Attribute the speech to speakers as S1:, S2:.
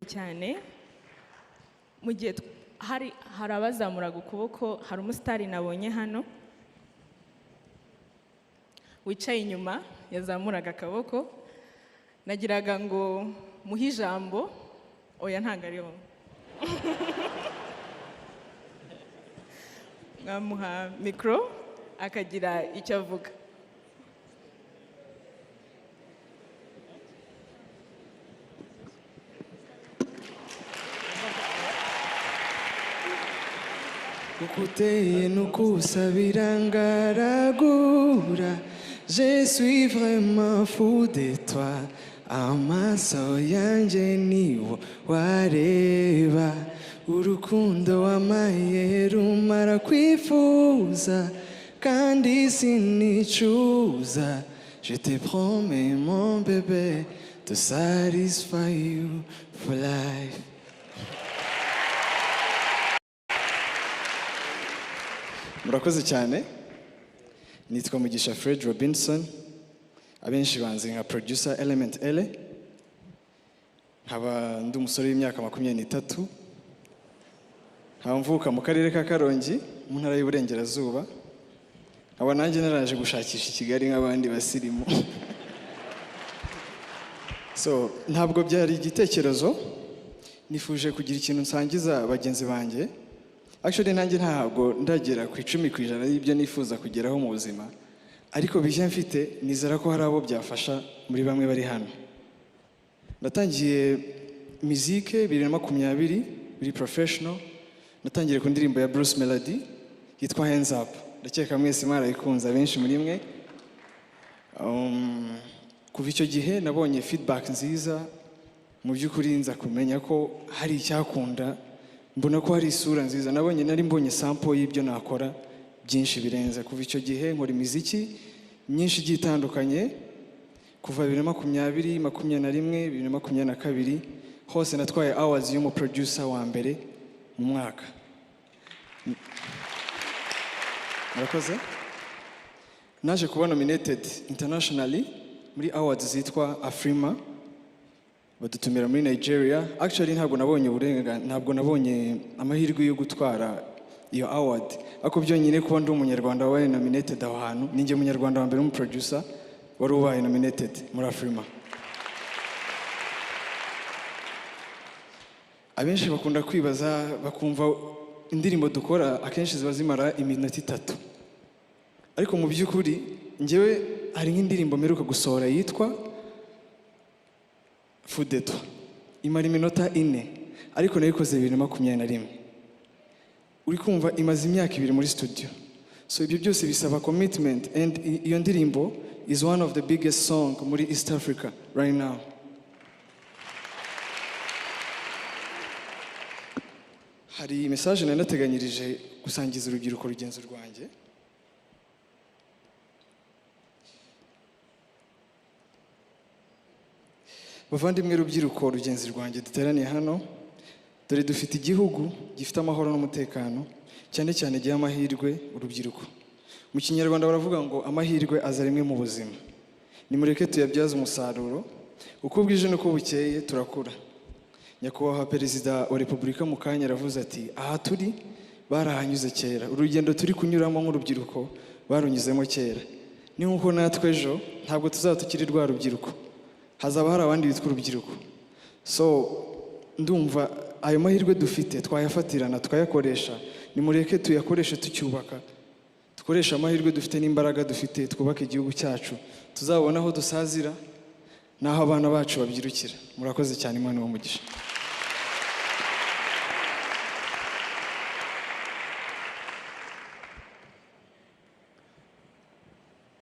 S1: Cyane mu gihe hari abazamuraga ukuboko, hari umusitari nabonye hano wicaye inyuma yazamuraga akaboko, nagiraga ngo muhe ijambo. Oya, ntabwo ari wowe, mwamuha mikoro akagira icyo avuga.
S2: Uko uteye nuko birangaragura. Je suis vraiment fou de toi. Amaso yanjye niwo wareba. Urukundo wampaye rumara kwifuza, kandi sinicuza. Je te promets, mon bébé, to satisfy you for life. Murakoze cyane. Nitwa Mugisha Fred Robinson, abenshi banzi nka producer Element Eleeeh. Nkaba ndi umusore w'imyaka 23, nkaba mvuka mu karere ka Karongi, mu ntara y'Iburengerazuba. Nkaba nanjye naraje gushakisha i Kigali nk'abandi basirimu. So ntabwo byari igitekerezo, nifuje kugira ikintu nsangiza bagenzi banjye. Actually, nanjye ntabwo ndagera ku 10% y'ibyo nifuza kugeraho mu buzima, ariko bishya mfite nizera ko hari abo byafasha muri bamwe bari hano. Natangiye mizike 2020 biri professional. Natangiye ku ndirimbo ya Bruce Melody yitwa Hands Up. Ndakeka mwese mwarayikunze, abenshi muri mwe. Kuva icyo gihe nabonye feedback nziza. Mu by'ukuri nza kumenya ko hari icyakunda, mbona ko hari isura nziza nabonye, nari mbonye sample y'ibyo nakora byinshi birenze. Kuva icyo gihe nkora imiziki myinshi igiye itandukanye. Kuva 2020, 21, 2022, hose natwaye awards y'umuproducer wa mbere mu mwaka. Murakoze. Naje kuba nominated internationally muri awards zitwa Afrima, badutumira muri Nigeria. Actually, ntabwo nabonye uburenganzira, ntabwo nabonye amahirwe yo gutwara iyo award, ariko byonyine kuba ndi umunyarwanda wabaye nominated aho hantu, ninjye munyarwanda wa mbere w'umuproducer wari ubaye nominated muri Afrima. Abenshi bakunda kwibaza, bakumva indirimbo dukora akenshi ziba zimara iminota 3, ariko mu by'ukuri njyewe hari nk'indirimbo mperuka gusohora yitwa Fou de toi, imara iminota 4, ariko nayikoze 2021. Uri kumva, imaze imyaka 2 muri studio. So ibyo byose bisaba commitment, and iyo ndirimbo is one of the biggest song muri East Africa right now. Hari message nari nateganyirije gusangiza urubyiruko rugenzi rwanjye. Bavandimwe, rubyiruko rugenzi rwanjye duteraniye hano, dore dufite igihugu gifite amahoro n'umutekano, cyane cyane giha amahirwe urubyiruko. Mu Kinyarwanda baravuga ngo amahirwe aza rimwe mu buzima. Nimureke tuyabyaze umusaruro. Uko bwije n'uko bukeye turakura. Nyakubahwa Perezida wa Repubulika mu kanya aravuze ati: "Aha turi barahanyuze kera." Urugendo turi kunyuramo nk'urubyiruko barunyuzemo kera. Ni nk'uko natwe ejo ntabwo tuzaba tukiri rwa rubyiruko, hazaba hari abandi bitwa urubyiruko. So ndumva ayo mahirwe dufite twayafatirana, tukayakoresha. Nimureke tuyakoreshe tucyubaka, dukoreshe amahirwe dufite n'imbaraga dufite, twubake igihugu cyacu, tuzabona aho dusazira n'aho abana bacu babyirukira. Murakoze cyane, Imana umugisha.